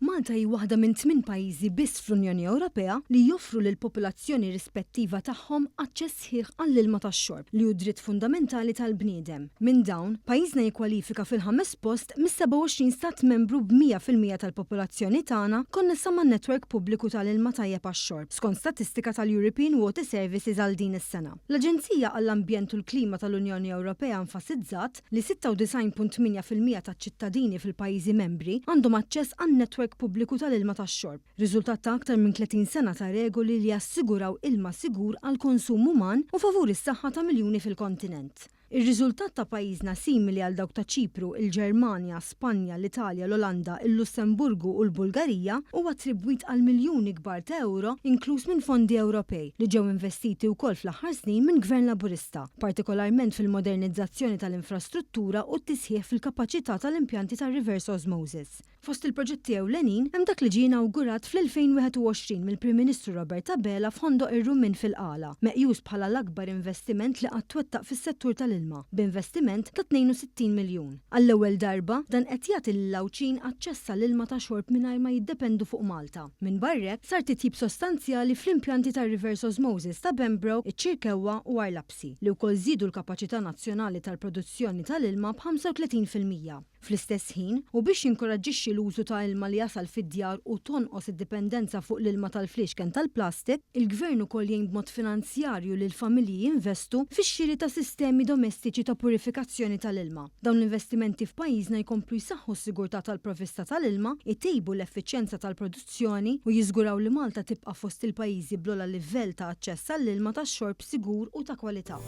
Malta hi waħda minn tminn pajjiżi biss fl-Unjoni Ewropea li joffru lill-popolazzjoni rispettiva tagħhom aċċess sħiħ għall-ilma tax-xorb, li hu dritt fundamentali tal-bniedem. Minn dawn, pajjiżna jikkwalifika fil-ħames post mis-27 stat membru b'100% tal-popolazzjoni tagħna konnessa man-network pubbliku tal-ilma tajjeb għax-xorb, skont statistika tal-European Water Services għal din is-sena. L-Aġenzija għall-Ambjent u l-Klima tal-Unjoni Ewropea enfasizzat li 96.8% taċ-ċittadini fil-pajjiżi membri għandhom aċċess għan-netwerk pubbliku tal-ilma tax-xorb, riżultat ta' aktar minn 30 sena ta' regoli li jassiguraw ilma sigur għall-konsum uman u favur is-saħħa ta' miljuni fil-kontinent. Ir-riżultat ta' pajjiżna simili għal dawk ta' Ċipru, il-Ġermanja, Spanja, l-Italja, l-Olanda, il-Lussemburgu u l-Bulgarija huwa attribwit għal miljuni kbar ta' ewro inkluż minn fondi Ewropej li ġew investiti wkoll fl-aħħar snin minn Gvern Laburista. partikolarment fil-modernizzazzjoni tal-infrastruttura u t-tisħiħ fil-kapaċità tal-impjanti tar-reverse osmosis. Fost il-proġetti ewlenin hemm dak li ġie inawgurat fl-2021 mill-Prim Ministru Robert Abela f'Ħondoq ir-Rummien fil-Qala, meqjus bħala l-akbar investiment li qatt twettaq fis-settur tal-ilma, b'investiment ta' 62 miljun. Għall-ewwel darba, dan qed jagħti lill-Għawdxin aċċess għal ilma ta' xorb mingħajr ma jiddependu fuq Malta. Minbarra hekk, sar titjib sostanzjali fl-impjanti tar-reverse osmosis ta' Pembroke, iċ-Ċirkewwa u Għar Lapsi, li wkoll żiedu l-kapaċità nazzjonali tal-produzzjoni tal-ilma b'35%. Fl-istess ħin, u biex jinkoraġġixxi l-użu ta' ilma li jasal fid-djar u tonqos id-dipendenza fuq l-ilma tal-fliexken tal-plastik, il-Gvern ukoll jgħin b'mod finanzjarju lill-familji jinvestu fix-xiri ta' sistemi domestiċi ta' purifikazzjoni tal-ilma. Dawn l-investimenti f'pajjiżna jkomplu jsaħħu s-sigurtà tal-provvista tal-ilma, itejbu l-effiċjenza tal-produzzjoni u jiżguraw li Malta tibqa' fost il-pajjiżi bl-ogħla livell ta' aċċess għall-ilma tax-xorb sigur u ta' kwalità.